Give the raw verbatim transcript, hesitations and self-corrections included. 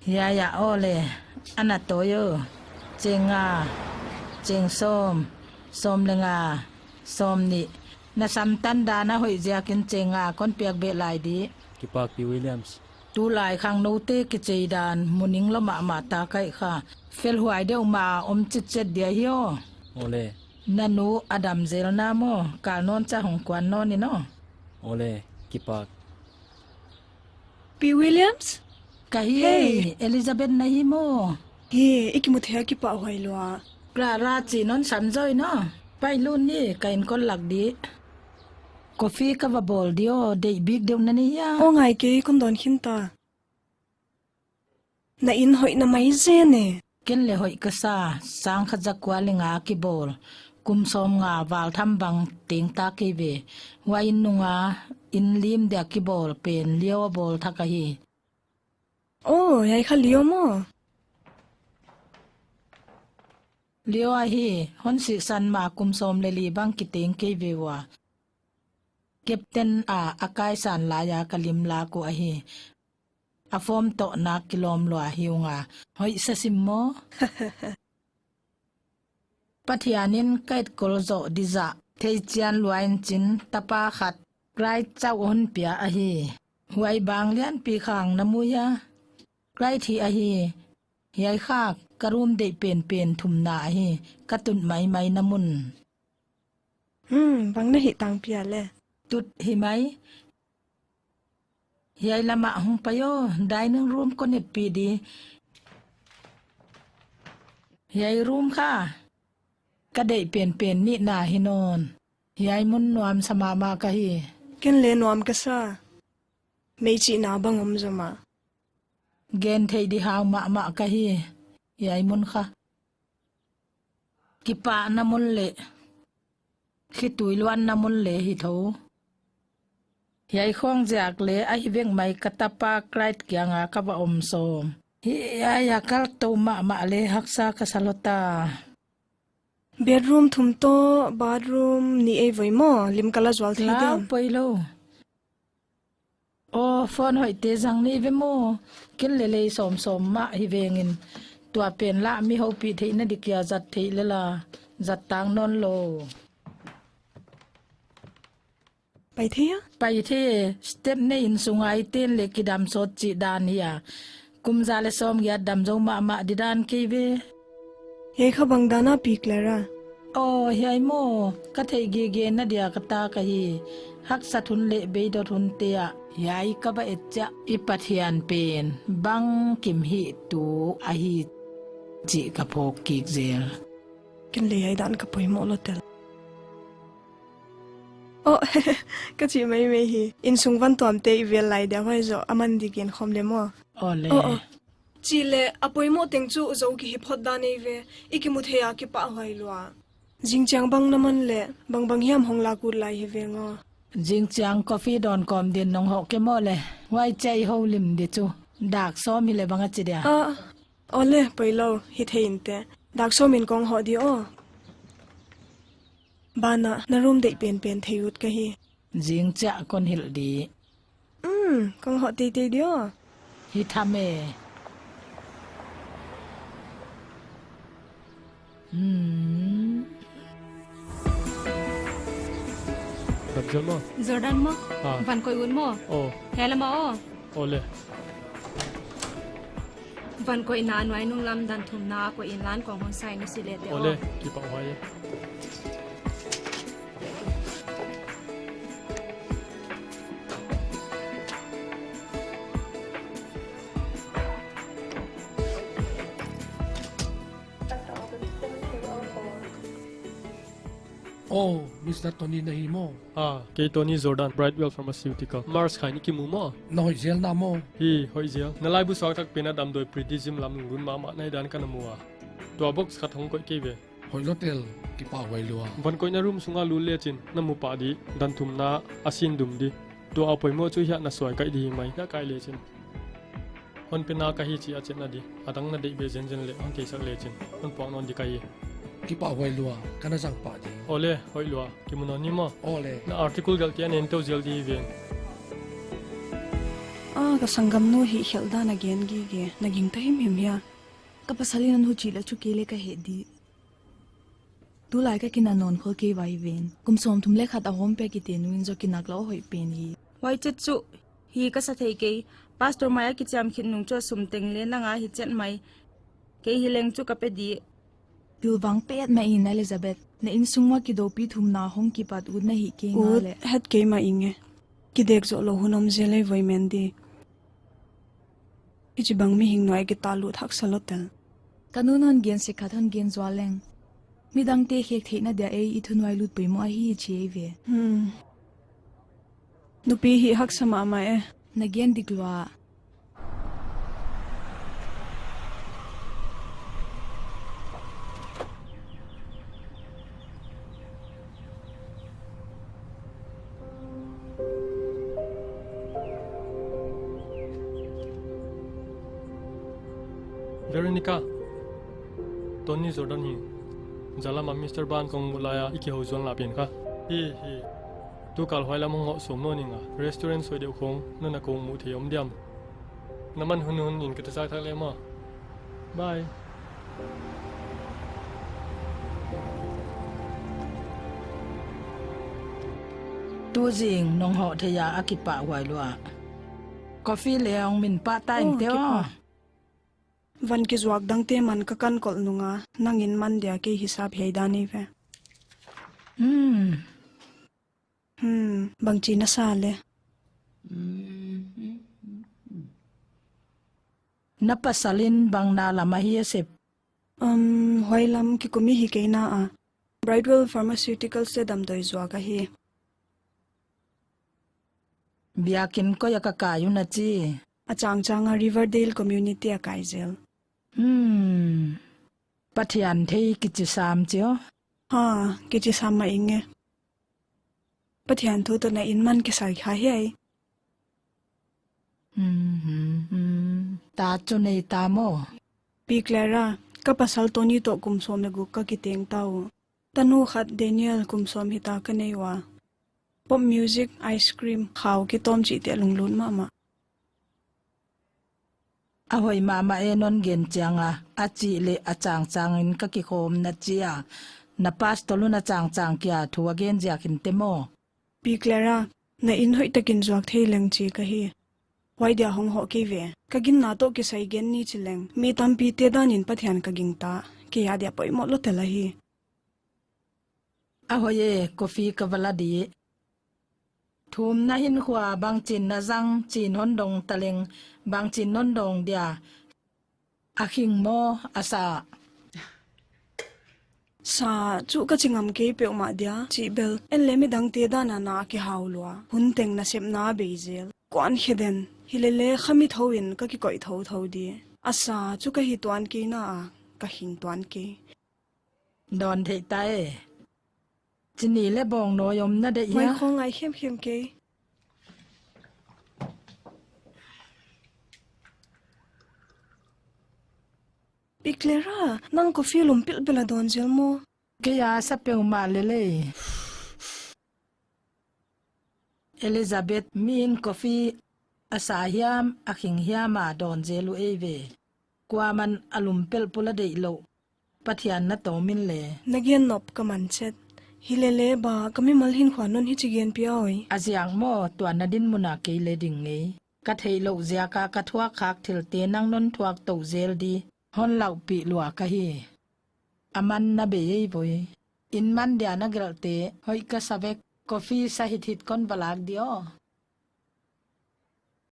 Ya, ya, aw le. Ana tawi o. Cheng nga, cheng sawm, sawm le nga, sawm nih. Na sam tan dan a hoih ziakin cheng nga kon piak beh lai di. Kipak Pi Williams. Tulai khangnoute kichei dan muning lou mahmah ta kai kha. Felhuai deuh mah om chitchet dia hi aw. Aw le. Na nu a dam zel na maw, kal nawn cha hong kuan nawn in aw. Aw le, kipak. Pi Williams? Ka hi. Hey. Ei, Elizabeth na hi maw? Hi, i kimu thei a kipahhuai lua. Clara chih non sam zaw in aw. Pai lun ni, ka in kol lak di. Coffee ka va bawl di aw, deih bik deuh na nei a. Aw ngai kei, kon dawn khin ta. Na in hoih na mai zen e. Ken le hoih ka sa, sangkhat zakua le nga kibawl. Kum sawmnga val tham bang teng ta kei ve. Huai in nunga in lim dia kibawl pen Leo a bawl thak ahi. Aw, hiai kha Leo maw? Leo ahi, hon sihsan ma kum sawm le li bang kiteng kei ve ua. Captain a, a kaisan lai a ka lim lak uh ahi. A form toh nak kilawm lua hi ung a. Hoih sa sim maw? Pathian in ka etkol zoh di zah thei chian lua in chin tapa khat Clyde chauh hon pia ahi. Huai bang lianpi khang na mu hia? Clyde hi ahi. Hiai kha ka room deih penpen thumna ahi. Ka tut maimai na mun. Hmm, bang na hih tangpi a le? Tut hi mai. Hiai lam ah hong pai aw, dining room kon etpih di. Hiai room kha ka deih penpen nihna hi nawn. Hiai mun nuam sa mahmah ka hi. Ken le nuam ka sa. Mei chihna bang om zaw mah. Gen theih di hau mahmah ka hi. Hiai mun kha kipahna mun le khitui luanna mun le hi tho. Hiai khawng ziak le ahi vek mai ka tapa Clyde kianga ka va om sawm. Hiai a kal tou mahmah le haksa ka sa lou ta. Bedroom thum toh bathroom nih ei voi maw, lim ka la zual thei diam? Lau poi lou. Aw, phone hoihte zang ni ve maw? Ken le lei sawmsawm mah hi vengin. Tua pen lah mi houpih theihna di kia zat theih le la. Zat tang nawn lou. Pai thei a? Pai thei e, step nei in sunga i ten le kidam sawt chih dan hi a. Kum za le sawmgiat dam zou mahmah di dan kei ve. Hiai kha bang dan a pi Clara? Aw, hiai maw, ka theih gige na dia ka ta ka hi. Haksat hun le beidawt hunte ah hiai ka va et chiah. I Pathian pen bangkim hihtu ahi chih ka phawk kik zel. Ken le hiai dan ka poimoh lou tel. Aw, ka chih maimai hi. Insung vantuamte i vel lai dia huai zoh a man di gen khawm le maw? Aw le. Aw, aw. Chih le, a poimoh teng chu zou ki hi phot dan ei ve. I kimu thei a kipahhuai lua. Zingchiang bang na man le, bangbang hiam hong lak ut lai hi veng aw. Zingchiang coffee dawn kawm din nong hoh ke maw le. Huai chiah i houlim di chu. Dak sawm hi le bang a chi dia? Ah, aw le, poi lou, hi thei inte. Dak sawm in kong hoh di aw. Banah, na room deih penpen thei ut ka hi. Zing chiah kon hilh di. Um, kong hoh teitei di aw. Hi tham e. Hmm. Damsel maw? Jordan maw? Ah. Van koih ut maw? Oh. Hiai lam ah aw. Aw le. Van koihna nuai nung lam dan thumna koih in lan kong hon sai na si le te aw. Aw le, kipahhuai e. Oh, Mister Tony na hi maw? Ah, kei Tony Jordan, Brightwell Pharmaceutical. Mars khai ni kimu maw? Na hoih zel na maw? Hi, hoih zel. Na laibu suak thak pen a damdawi Priti Gym lam lunglun mahmah na hi dan ka na mu a. Tua box khat hong koih kei ve. Hoih lou tel, kipahhuai lua. Van koihna room sunga lut lechin, na mu pah di, dan thumna, a sin dum di. Tua a poimoh chu hiai na suai kaih di hi mai, hiai kaih lechin. Hon pe na ka hi chih a chetna di, a dang na deih ve zenzen le, hon theisak lechin, hon puak nawn di ka hi. Kipahhuai lua, ka na zang pah di. Aw le, hoih lua, kimu nawn ni maw? Aw le. Na article gelh te a nen tou zel di hi veng. Ah, Ka sanggamnu hihkhelh dan a gen gige, na gingta himhim hia? Ka pasal in a huchih leh chu kei leng ka heh di. Tulai ka kina nawn khol kei vai ven. Kum sawmthum leh khat a hawm pek i te nu in zaw kinak lou hoih pen hi. Huai chet chu, hi ka sa thei kei. Pastor mai a kichiam khit nung chu a sum teng leng na ngah hi chet mai. Kei hi leng chu ka pe di. Pilvang petmah in Elizabeth, na innsung uah kidoupi thumna hong kipat ut na hih kei nga leh. Ut het kei mah inge. Kidek zoh lou hun om zel ei voi Mandy. Hichibang mihing nuai kitalut haksa lou tel. Ka nu'n hon gen sek khat hon gen zual leng. Midangte khek theihna dia ei i thunuai lut poimoh ahi chi ei ve. Hmm. Nupi hih haksa mahmah e. Na gen dik lua. Veronica, Tony Jordan hi. Zalam a Mister Ban kong muh lai a i kihou zuan lai pen kha. Hi, hi. Tukal huai lam hong hoh sawm nawn ing a. Restaurant soi deuh khong, nang a kong muh theih om diam? Na man hun hun in ka ta zak thak leh maw. Bye. Tuzing nong hoh theih a a kipahhuai lua. Coffee leng min pah ta in te aw. Van kizuak dangte man ka kan kol nung a, nang in man dia kei hisap hiai dan ei ve. Hmm. Hmm, bangchi na sa le? Na pasal in bang na lam ahi a sep? Um, huai lam kikum hi kei na a. Brightwell Pharmaceuticals te damdawi zuak ahi. Biakin koi a ka kai un a chi? A changchang a Riverdale Community a kai zel. Hmm. Pathian thei kichi sam chi aw. Ha, kichi sam mah inge. Pathian thu toh na in man kisai kha hiai. Hmm, hmm, hmm. Ta chu nei ta maw? Pi Clara, ka pasal Tony toh kum sawm leh guk ka kiteng ta uh. Tanu khat Daniel kum sawm hita ka nei ua. Pop music, ice cream, khau kitawm chihte a lunglut mahmah. A hoih mahmah e non gen chiang a, a chih leh a changchang in ka kikhawm na chi a. Na pastor un a changchang kia thu a gen ziak in te maw? Pi Clara, na in hoihtak in zuak thei leng chi ka hi. Huai dia hong hoh kei ve. Ka ginna toh kisai gen ni chi leng, mi tampite dan in Pathian ka gingta. Kei a dia poimoh lou tel ahi. A hoih e, coffee ka va la di. Thumna hinkhua bangchin na zang, chin hon dong ta leng, bangchin non dong dia. A khing maw, a sa? Sa chu ka chi ngam kei peuhmah dia, chih bel. En leh midangte dan a na kihau lua. Hun teng nasepna bei zel. Kuan khe den. Hilele kha mi thou in ka kikoih thouthou di. A sa chu ka hi tuan kei na a, ka khing tuan kei. Dawn theih ta e. Chini leh bawngnawi om na deih hia? Mai khong ngai khemkhem kei. Pi Clara, nang coffee lum pilpil a dawn zel maw? Kei a sa peuhmah lel e. Elizabeth, mi in coffee a sa hiam, a khing hiam a dawn zel uh ei ve. Kuaman a lum pelpul a deih louh. Pathian na tawm in le. Na gen nop ka man chet. Hilele ba, ka mimal hinkhua non hichi gen pia oi. A ziak maw, tua na dinmun a kei le ding ngei. Ka theihlouh ziak a ka thuak khak thilte nang non thuak tou zel di. Hon laupih lua ka hi. A man na bei ei voi. In man dia na gelhte, hoih ka sa vek, coffee sa hithit kon va lak di aw.